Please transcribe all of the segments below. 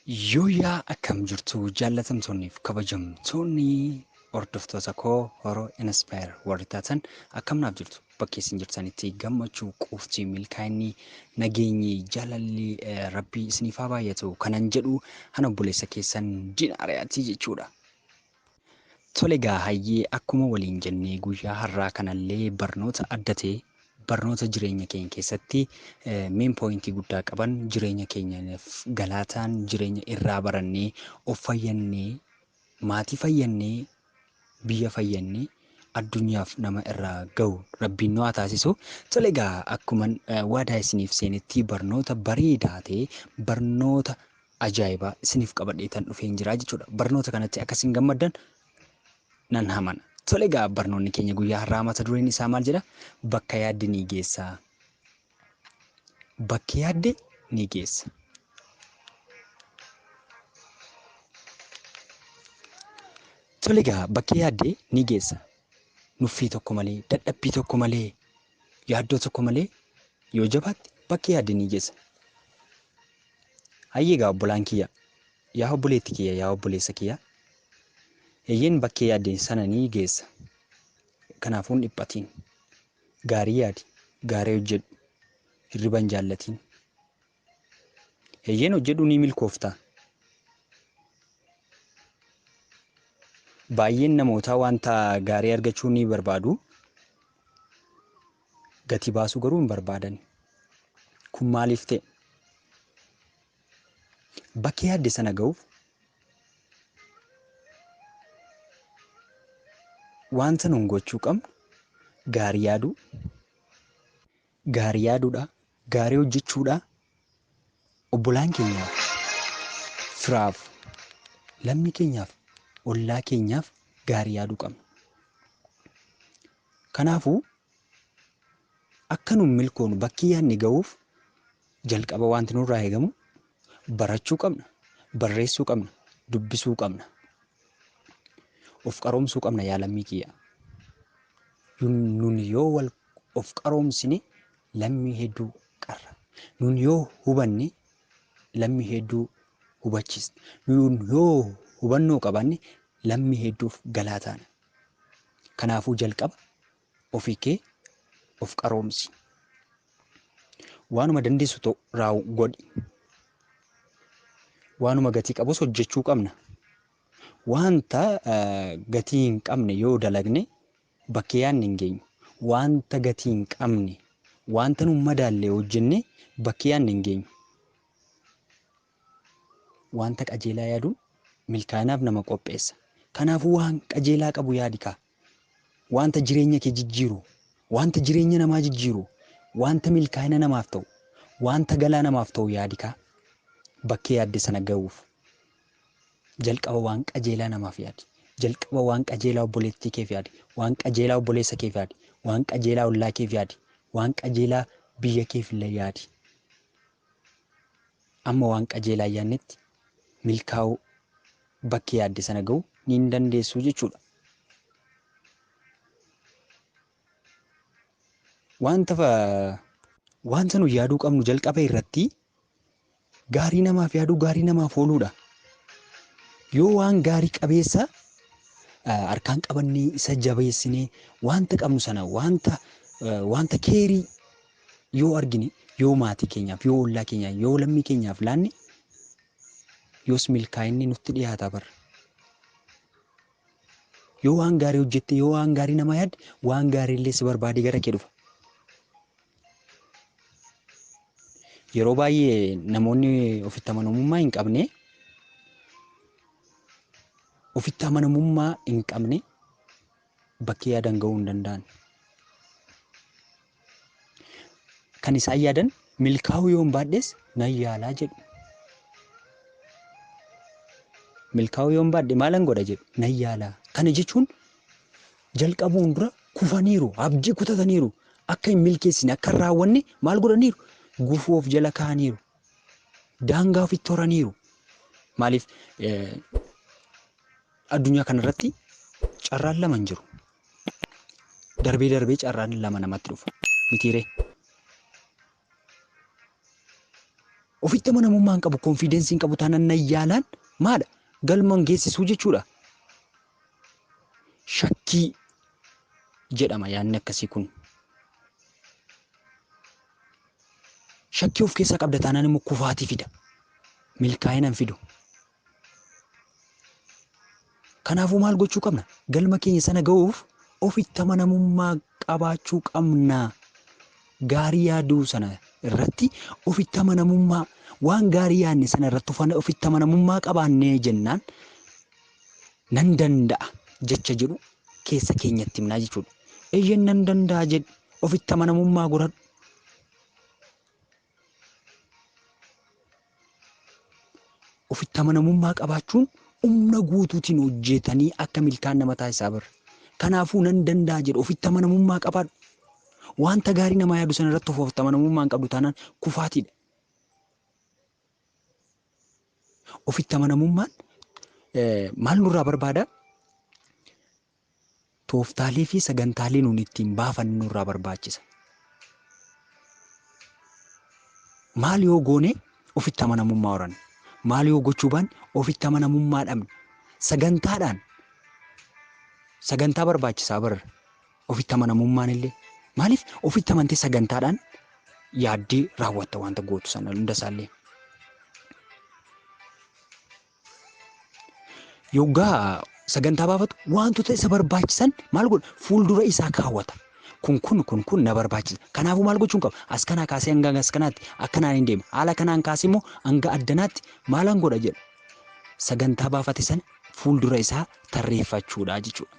Yooyyaa akkam jirtu jaallatamtoonniif kabajamtoonni hordoftoota koo Horoo Inspire warri taatan akkam naaf jirtu bakka isin jirtanitti gammachuu quufti milkaa'inni nageenyi jaalalli rabbii isiniif haa baay'atu kanan jedhu hana obboleessa keessan Dinaariyaati jechuudha. Tole egaa hayyee akkuma waliin jennee guyyaa har'aa kanallee barnoota adda ta'e barnoota jireenya keenya keessatti meen pooyintii guddaa qaban jireenya keenyaaf galaataan jireenya irraa barannee of fayyannee maatii fayyannee biyya fayyannee addunyaaf nama irraa ga'u rabbiin nu haa taasisu. Tole egaa akkuman waadaa isiniif seenetti barnoota bareedaa ta'e barnoota ajaa'ibaa isiniif qabadheetan dhufeen jira jechuudha. Barnoota kanatti akka isin gammaddan nan amana. Tole egaa barnoonni keenya guyyaa har'aa mata dureen isaa maal jedha? Bakka yaadde ni geessa. Bakki yaadde ni geessa. Tole egaa bakki yaadde ni geessa. Nuffii tokko malee, dadhabbii tokko malee, yaaddoo tokko malee yoo jabaatte bakki yaadde ni geessa. Hayyee egaa obbolaan kiyya, yaa obboleetti kiyya, yaa obboleessa kiyya, eeyyeen bakkee yaadde sana ni geessa. Kanaafuu hin dhiphatiin. Gaarii yaadi, gaarii hojjedhu, hirriba hin jaallatiin. Eeyyeen hojjedhu ni milkoofta. Baay'een namootaa wanta gaarii argachuu ni barbaadu. Gatii baasuu garuu hin barbaadan. Kun maaliif ta'e? Bakka yaadde sana ga'uuf wanta nun gochuu qabnu gaarii yaaduu, gaarii yaaduudha, gaarii hojjechuudha, obbolaan keenyaaf, firaaf, lammii keenyaaf, ollaa keenyaaf gaarii yaaduu qabna. Kanaafuu akka nun milkoonu bakki yaadne ga'uuf jalqaba wanti nurraa eegamu barachuu qabna, barreessuu qabna, dubbisuu qabna. Of qaroomsuu qabna yaa lammii kiyya. Nun yoo wal of qaroomsine lammii hedduu qarra. Nun yoo hubanne lammii hedduu hubachiisna. Nun yoo hubannoo qabaanne lammii hedduuf galaa taana. Kanaafuu jalqaba ofii kee of qaroomsi. Waanuma dandeessu ta'u raawu godhi. Waanuma gatii qabus hojjechuu qabna. Wanta gatii hin qabne yoo dalagne bakkee yaadne hin geenyu. Wanta gatii hin qabne, wanta nu madaalle hojjenne bakkee yaadne hin geenyu. Wanta qajeelaa yaaduun milkaa'inaaf nama qopheessa. Kanaafuu waan qajeelaa qabu yaadi kaa. Wanta jireenya kee jijjiiru, wanta jireenya namaa jijjiiru, wanta milkaa'ina namaaf ta'u, wanta galaa namaaf ta'u yaadi kaa. Bakkee yaadde sana ga'uuf. Jalqaba waan qajeelaa namaaf yaadi. Jalqaba waan qajeelaa obboleettii keef yaadi. Waan qajeelaa obboleessa keef yaadi. Waan qajeelaa ollaa keef yaadi. Waan qajeelaa biyya keef illee yaadi. Amma waan qajeelaa yaadnetti milkaa'uu bakkee yaadde sana ga'uu ni hin dandeessu jechuudha. Wanta wanta nu yaaduu qabnu jalqaba irratti gaarii namaaf yaaduu, gaarii namaaf ooluudha. Yoo waan gaarii qabeessa harkaan qabannee isa jabeessinee wanta qabnu sana wanta wanta keerii yoo argine yoo maatii keenyaaf, yoo ollaa keenyaaf, yoo lammii keenyaaf laanne yoos milkaa'inni nutti dhiyaata bara. Yoo waan gaarii hojjette, yoo waan gaarii namaa yaadde, waan gaarii illee si barbaadee gara kee dhufa. Yeroo baay'ee namoonni ofitti amanamummaa hin qabne ofitti amanamummaa hin qabne bakkee yaadan ga'uu hin danda'an. Kan isaan yaadan milkaa'uu yoon baadhes nan yaalaa jedhu. Milkaa'uu yoon baadhe maalan godha jedhu nan yaalaa. Kana jechuun jalqabuun dura kufaniiru, abdii kutataniiru, akka hin milkeessine, akka hin raawwanne maal godhaniiru? Gufuu of jala kaa'aniiru. Daangaa ofitti horaniiru. Maaliif addunyaa kanarratti carraan lama hin jiru. Darbee darbee carraan lama namatti dhufa. Mitiiree. Ofitti amanamummaa hin qabu, confidence hin qabu taanaan nan yaalaan maadha? Galma hin geessisuu jechuudha. Shakkii jedhama yaadni akkasii kun. Shakkii of keessaa qabda taanaan immoo kufaatii fida. Milkaa'ina hin fidu. Kanaafuu maal gochuu qabna? Galma keenya sana ga'uuf ofitti amanamummaa qabaachuu qabna. Gaarii yaaduu sana irratti ofitti amanamummaa, waan gaarii yaadne sana irratti ofitti amanamummaa qabaannee jennaan nan danda'a jecha jedhu keessa keenyatti himnaa jechuudha. Eeyyeen nan danda'a jedhi, ofitti amanamummaa godhadhu. Ofitti amanamummaa qabaachuun humna guutuutiin hojjetanii akka milkaan nama taasisaa bara. Kanaafuu nan danda'a jedhu, ofitti amanamummaa qabaadhu. Wanta gaarii namaa yaadu sana irratti ofitti amanamummaa hin qabdu taanaan kufaatiidha. Ofitti amanamummaan maal nurraa barbaada? Tooftaalee fi sagantaalee nuun ittiin baafannu nurraa barbaachisa. Maal yoo goone ofitti amanamummaa horanna? Maal yoo gochuu baanne ofitti amanamummaa dhabna? Sagantaadhaan, sagantaa barbaachisaa barra. Ofitti amanamummaan illee maaliif ofitti amantee sagantaadhaan yaaddee raawwatta wanta gootu sana hunda isaallee. Yoggaa sagantaa baafatu wantoota isa barbaachisan maal godha? Fuuldura isaa kaawwata. Kun kun kun kun na barbaachisa. Kanaafuu maal gochuun qaba? As kanaa kaasee hanga as kanaatti akkanaan hin deema. Haala kanaan kaasee immoo hanga addanaatti maalan godha jedha. Sagantaa baafate sana fuuldura isaa tarreeffachuudha jechuudha.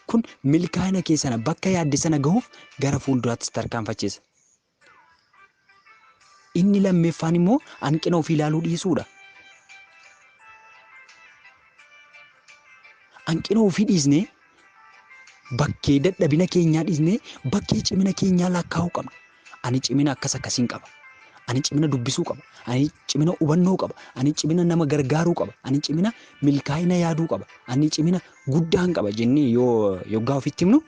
Kun milkaa'ina kee sana bakka yaadde sana gahuuf gara fuulduraatti tarkaanfachiisa. Inni lammeeffaan immoo hanqina ofii ilaaluu dhiisuudha. Hanqina ofii dhiisnee, bakkee dadhabina keenyaa dhiisnee, bakkee cimina keenyaa lakkaa'uu qabna. Ani cimina akkas akkasiin qaba. Ani cimina dubbisuu qaba. Ani cimina hubannoo qaba. Ani cimina nama gargaaruu qaba. Ani cimina milkaa'ina yaaduu qaba. Ani cimina guddaan qaba jennee yoo yoggaa ofitti himnu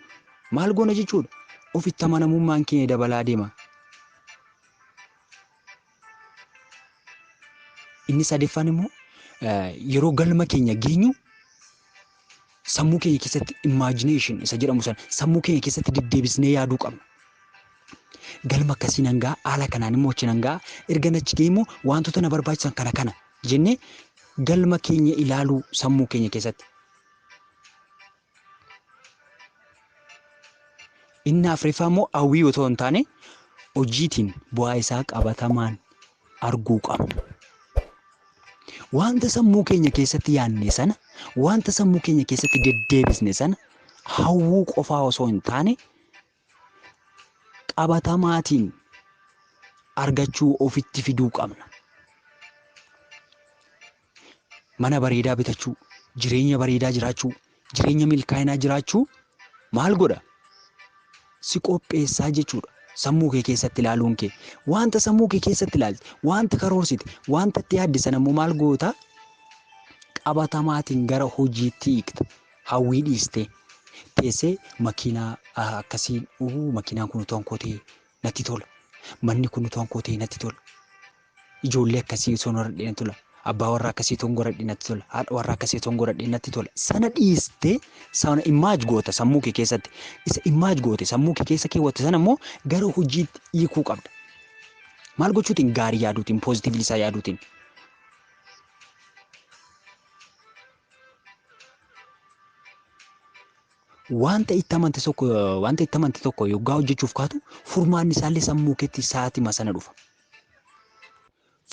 maal goona jechuudha? Ofitti amanamummaan keenya dabalaa deema. Inni sadaffaan immoo yeroo galma keenya geenyu sammuu keenya keessatti imagination isa jedhamu sana sammuu keenya keessatti deddeebisnee yaaduu qabna. Galma akkasii nan ga'a, haala kanaan immoo achi nan ga'a, erga achi ga'e immoo wantoota na barbaachisan kana kana jennee galma keenya ilaaluu sammuu keenya keessatti. Inni afuraffaa immoo hawwii otoo hin taane hojiitiin bu'aa isaa qabatamaan arguu qabna. Wanta sammuu keenya keessatti yaadne sana, wanta sammuu keenya keessatti deddeebisne sana hawwuu qofaa osoo hin taane qabatamaatiin argachuu ofitti fiduu qabna. Mana bareedaa bitachuu, jireenya bareedaa jiraachuu, jireenya milkaa'inaa jiraachuu maal godha? Si qopheessaa jechuudha. Sammuu kee keessatti ilaaluun kee. Wanta sammuu kee keessatti ilaalte, wanta karoorsite, wanta itti yaadde sana immoo maal goota? Qabatamaatiin gara hojiitti hiikta. Hawwii dhiistee teessee makiinaa akkasii, makiinaan kun utuu koo ta'ee natti tola. Manni kun utuu koo ta'ee natti tola. Ijoollee akkasii osoo horadhee natti tola. Abbaa warraa akkasii osoo godhadhee natti tola. Haadha warraa akkasii osoo godhadhee natti tola. Sana dhiistee sana imaaj goota sammuu kee keessatti. Isa imaaj goote sammuu kee keessa keewwatte sana immoo gara hojiitti hiikuu qabda. Maal gochuutiin? Gaarii yaaduutiin, positively isaa yaaduutiin. Wanta itti amante tokko, wanta itti amante tokko yoggaa hojjechuuf kaatu furmaanni isaallee sammuu keetti sa'aatima sana dhufa.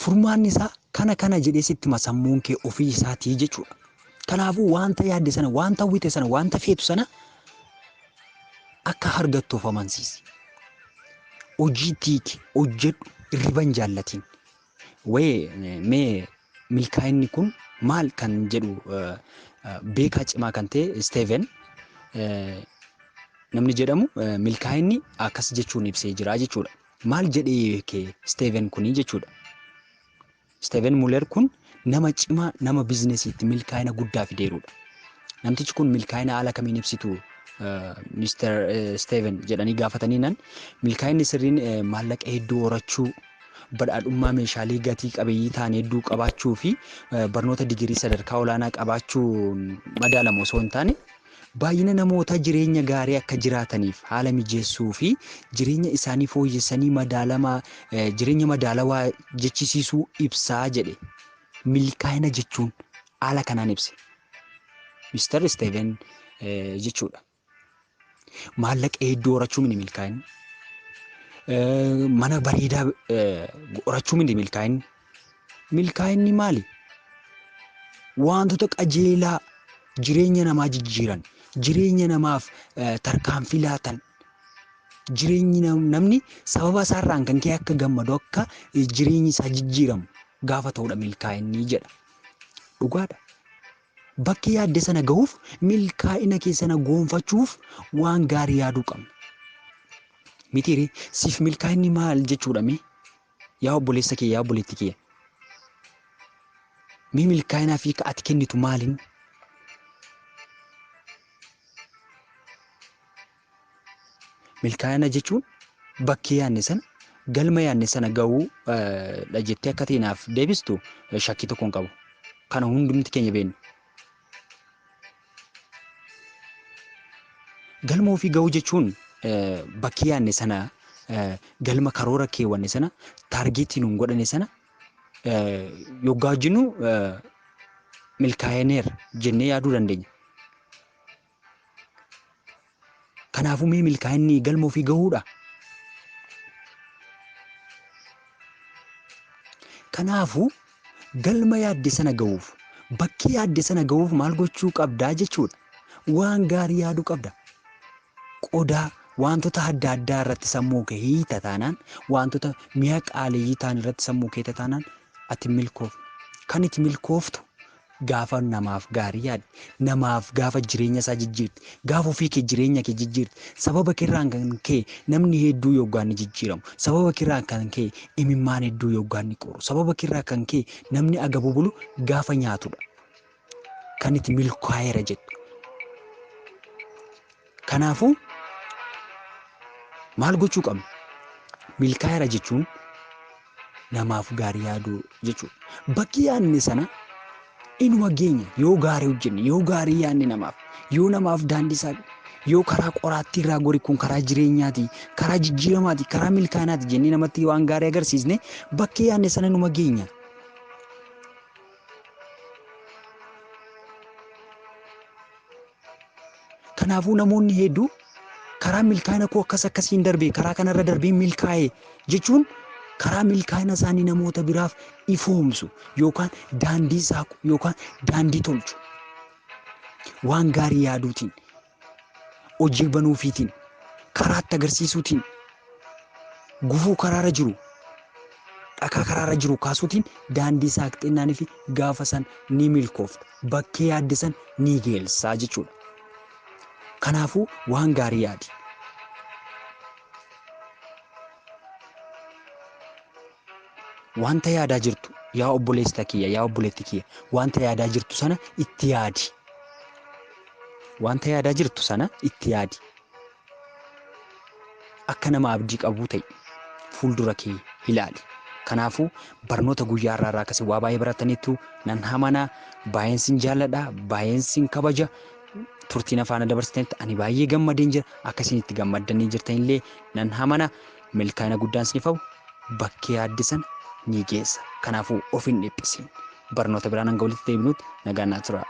Furmaanni isaa kana kana jedhee sitti hima sammuun kee ofii isaatii jechuudha. Kanaafuu wanta yaadde sana, wanta hawwite sana, wanta feetu sana akka argattu of amansiisi. Hojii tiiki, hojjedhu, hirriba hin jaallatiin. Wayee mee milkaa'inni kun maal kan jedhu beekaa cimaa kan ta'e Steven namni jedhamu milkaa'inni akkas jechuun ibsee jira jechuudha. Maal jedhee kee Steven kuni jechuudha. Steven Muller kun nama cimaa, nama biizinesiitti milkaa'ina guddaa fideerudha. Namtichi kun milkaa'ina haala kamiin ibsitu Mr. Steven jedhanii gaafatanii nan milkaa'inni sirriin maallaqa hedduu horachuu, badhaadhummaa meeshaalee gatii qabeeyyii ta'an hedduu qabaachuu fi barnoota digirii sadarkaa olaanaa qabaachuun madaalamu osoo hin taane, baay'ina namoota jireenya gaarii akka jiraataniif haala mijeessuu fi jireenya isaanii fooyyessanii madaalamaa jireenya madaalawaa jechisiisuu ibsaa jedhe. Milkaa'ina jechuun haala kanaan ibse. Mr. Steven jechuudha. Maallaqa hedduu horachuu miti milkaa'inni. Mana bareedaa horachuu miti milkaa'inni. Milkaa'inni maali? Wantoota qajeelaa jireenya namaa jijjiiran, jireenya namaaf tarkaanfii laatan, jireenyi namni sababa isaarraan kan ka'e akka gammadu, akka jireenyi isaa jijjiiramu gaafa ta'udha milkaa'inni jedha. Dhugaadha. Bakki yaadde sana gahuuf, milkaa'ina kee sana goonfachuuf waan gaarii yaaduu qabna. Mitiiree siif milkaa'inni maal jechuudha mee? Yaa obboleessa kiyya, yaa obboleettii kiyya. Mee milkaa'inaa fi ati kennitu maaliin? Milkaa'ina jechuun bakkee yaadne sana, galma yaadne sana gahuu dha jettee akka ta'e naaf deebistu shakkii tokko hin qabu. Kana hundumti keenya beekna. Galma ofii gahuu jechuun bakkee yaadne sana, galma karoora keewwanne sana, taargeetii nuun godhane sana yoggaa hojjennu milkaa'eneerra jennee yaaduu dandeenya. Kanaafuu mee milkaa'inni galma ofii gahuudha. Kanaafuu galma yaadde sana gahuuf, bakkee yaadde sana gahuuf maal gochuu qabdaa jechuudha. Waan gaarii yaaduu qabda. Qodaa wantoota adda addaa irratti sammuu kee hiita taanaan, wantoota mi'a qaaleeyyii ta'an irratti sammuu kee hiita taanaan ati milkoofne. Kan itti milkooftu gaafa namaaf gaarii yaadde, namaaf gaafa jireenya isaa jijjiirte, gaafa ofii kee jireenya kee jijjiirte, sababa keerraan kan ka'e namni hedduu yoggaan ni jijjiiramu, sababa keerraan kan ka'e imimmaan hedduu yoggaan ni qoru, sababa keerraa kan ka'e namni agabuu bulu gaafa nyaatudha. Kan itti milkaa'eera jettu. Kanaafuu maal gochuu qabna? Milkaa'eera jechuun namaaf gaarii yaaduu jechuudha. Bakki yaadne sana inuma geenya yoo gaarii hojjenne, yoo gaarii yaadne namaaf, yoo namaaf daandii saaqne, yoo karaa qoraattii irraa gori kun karaa jireenyaati, karaa jijjiiramaati, karaa milkaa'inaati jennee namatti waan gaarii agarsiisne bakki yaadne sana inuma geenya. Kanaafuu namoonni hedduu karaa milkaa'ina koo akkas akkasiin darbe, karaa kanarra darbee milkaa'e jechuun karaa milkaa'ina isaanii namoota biraaf ifoomsu yookaan daandii saaqu yookaan daandii tolchu. Waan gaarii yaaduutiin, hojii banuufiitiin, karaatti agarsiisuutiin, gufuu karaarra jiru, dhakaa karaarra jiru kaasuutiin daandii saaqxinnaanii fi gaafa san ni milkoofta. Bakkee yaadde san ni geelsaa jechuudha. Kanaafuu waan gaarii yaadi. Wanta yaadaa jirtu yaa obboleessa kiyya, yaa obboleetti kiyya, wanta yaadaa jirtu sana itti yaadi. Wanta yaadaa jirtu sana itti yaadi. Akka nama abdii qabuu ta'i. Fuuldura kee ilaali. Kanaafuu barnoota guyyaa har'aa irraa akkasii waa baay'ee barataniitu nan amana. Baay'een sin jaalladha, baay'een sin kabaja. Turtiin afaana dabarsitanitti ani baay'ee gammadeen jira. Akka isin itti gammaddanii jirtanillee nan amana. Milkaa'ina guddaan isiniif hawwa. Bakkee yaadde sana ni geessa. Kanaafuu of hin dhiphisin. Barnoota biraan hanga walitti deebinutti nagaan naa turaa.